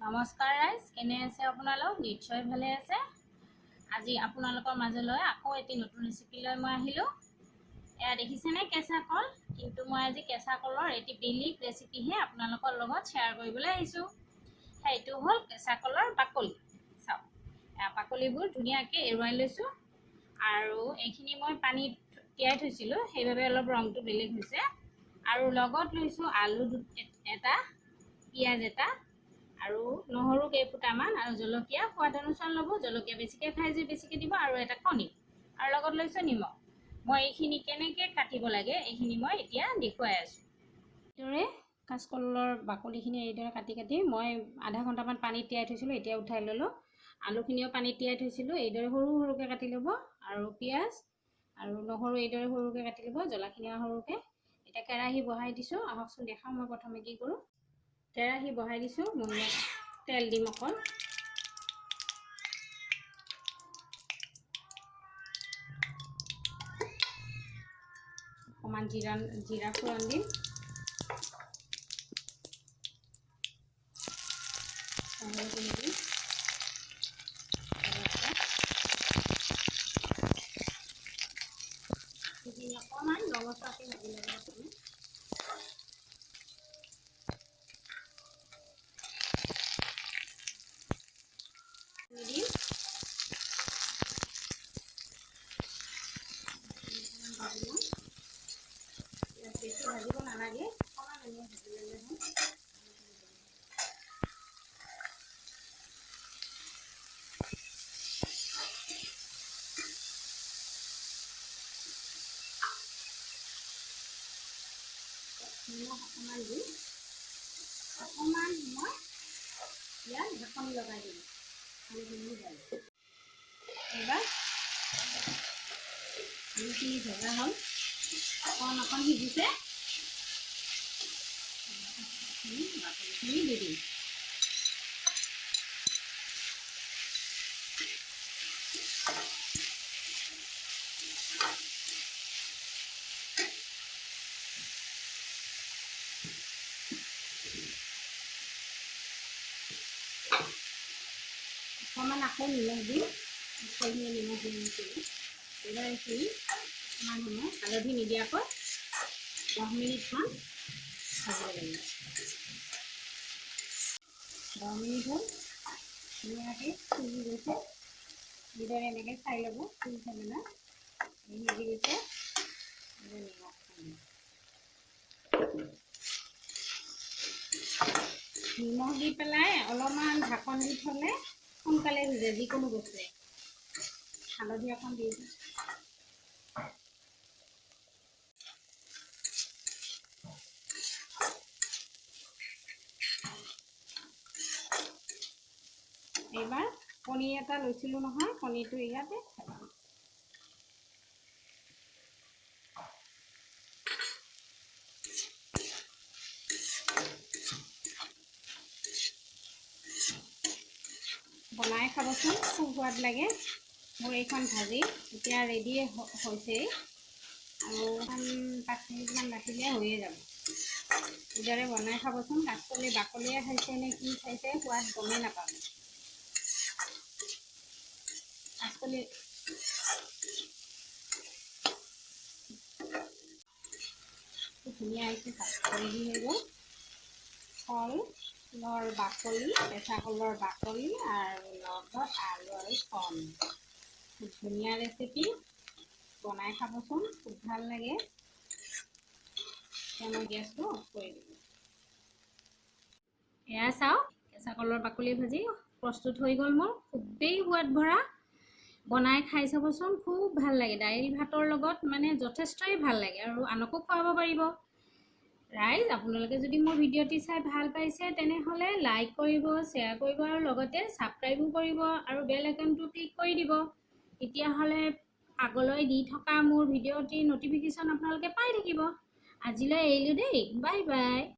নমস্কাৰ ৰাইজ, কেনে আছে আপোনালোক? নিশ্চয় ভালে আছে। আজি আপোনালোকৰ মাজলৈ আকৌ এটি নতুন ৰেচিপি লৈ মই আহিলোঁ। এয়া দেখিছেনে কেঁচা কল? কিন্তু মই আজি কেঁচা কলৰ এটি বেলেগ ৰেচিপিহে আপোনালোকৰ লগত শ্বেয়াৰ কৰিবলৈ আহিছোঁ। সেইটো হ'ল কেঁচা কলৰ বাকলি। চাওক, এয়া বাকলিবোৰ ধুনীয়াকৈ এৰুৱাই লৈছোঁ আৰু এইখিনি মই পানীত তিয়াই থৈছিলোঁ, সেইবাবে অলপ ৰংটো বেলেগ হৈছে। আৰু লগত লৈছোঁ আলু এটা, পিঁয়াজ এটা আৰু নহৰু কেইফুটামান আৰু জলকীয়া সোৱাদ অনুসাৰ ল'ব, জলকীয়া বেছিকৈ খাই যে বেছিকৈ দিব, আৰু এটা কণী আৰু লগত লৈছোঁ নিমখ। মই এইখিনি কেনেকৈ কাটিব লাগে এইখিনি মই এতিয়া দেখুৱাই আছোঁ। এইদৰে কাচকলৰ বাকলিখিনি এইদৰে কাটি কাটি মই আধা ঘণ্টামান পানীত তিয়াই থৈছিলোঁ, এতিয়া উঠাই ল'লোঁ। আলুখিনিও পানীত তিয়াই থৈছিলোঁ, এইদৰে সৰু সৰুকৈ কাটি ল'ব। আৰু পিঁয়াজ আৰু নহৰু এইদৰে সৰুকৈ কাটি ল'ব, জ্বলাখিনিও সৰুকৈ। এতিয়া কেৰাহী বহাই দিছোঁ, আহকচোন দেখাওঁ মই প্ৰথমে কি কৰোঁ। কেৰাহী বহাই দিছোঁ, মই তেল দিম অকণ। অকণমান জিৰা ফোৰণ দিম। নহৰুখিনি দিম। সেইখিনি অকণমান ৰঙচুৱাকৈ ভাজি ল'ব প্ৰথমে। দিম বেছি ভাজিব নালাগে, অকণমান এনেই ভাজি ল'লে হ'ল। নিমখ অকণমান দি অকণমান সময় ইয়াত ঢাকনি লগাই দিম। এইবাৰ আলুখিনি ভজা হ'ল, অকণ অকণ সিজিছে। বাকলিখিনি দি দিম। অকণমান আকৌ নিমখ দিম, সেইখিনি নিমখ দি দিছিলোঁ। এইবাৰ এইখিনি অকণমান সময় হালধি নিদিয়াকৈ 10 মিনিটমান ভাজিব লাগিব। 10 মিনিট হ'ল, ধুনীয়াকৈ সিজি গৈছে। এইদৰে এনেকৈ চাই ল'ব সিজিছে নে সিজি গৈছে। নিমখ নিমখ দি পেলাই অলপমান ঢাকন দি থ'লে সোনকালে সিজে যিকোনো বস্তুৱে। হালধি অকণ দি এইবাৰ কণী এটা লৈছিলোঁ নহয়, কণীটো ইয়াতে বনাই খাবচোন, খুব সোৱাদ লাগে। মোৰ এইখন ভাজি এতিয়া ৰেডি হৈছেই আৰু 5 মিনিটমান ৰাখিলে হৈয়ে যাব। এইদৰে বনাই খাবচোন, কাচকলি বাকলিয়ে খাইছে নে কি খাইছে সোৱাদ গমেই নাপাব। কাচকলি খুব ধুনীয়া হৈছে, ৰেডি হৈ গ'ল। কলৰ বাকলি, কেঁচা কলৰ বাকলি আৰু লগত আলু আৰু কণী। খুব ধুনীয়া ৰেচিপি, বনাই খাবচোন, খুব ভাল লাগে। এতিয়া মই গেছটো অফ কৰি দিলোঁ। এয়া চাওক, কেঁচা কলৰ বাকলি ভাজি প্ৰস্তুত হৈ গ'ল মোৰ। খুবেই সোৱাদ ভৰা, বনাই খাই চাবচোন, খুব ভাল লাগে। দাইল ভাতৰ লগত মানে যথেষ্টই ভাল লাগে আৰু আনকো খুৱাব পাৰিব। ৰাইজ, আপোনালোকে যদি মোৰ ভিডিঅ'টি চাই ভাল পাইছে তেনেহ'লে লাইক কৰিব, শ্বেয়াৰ কৰিব আৰু লগতে ছাবস্ক্ৰাইবো কৰিব আৰু বেল আইকনটো ক্লিক কৰি দিব। তেতিয়াহ'লে আগলৈ দি থকা মোৰ ভিডিঅ'টিৰ ন'টিফিকেশ্যন আপোনালোকে পাই থাকিব। আজিলৈ এৰিলোঁ দেই, বাই বাই।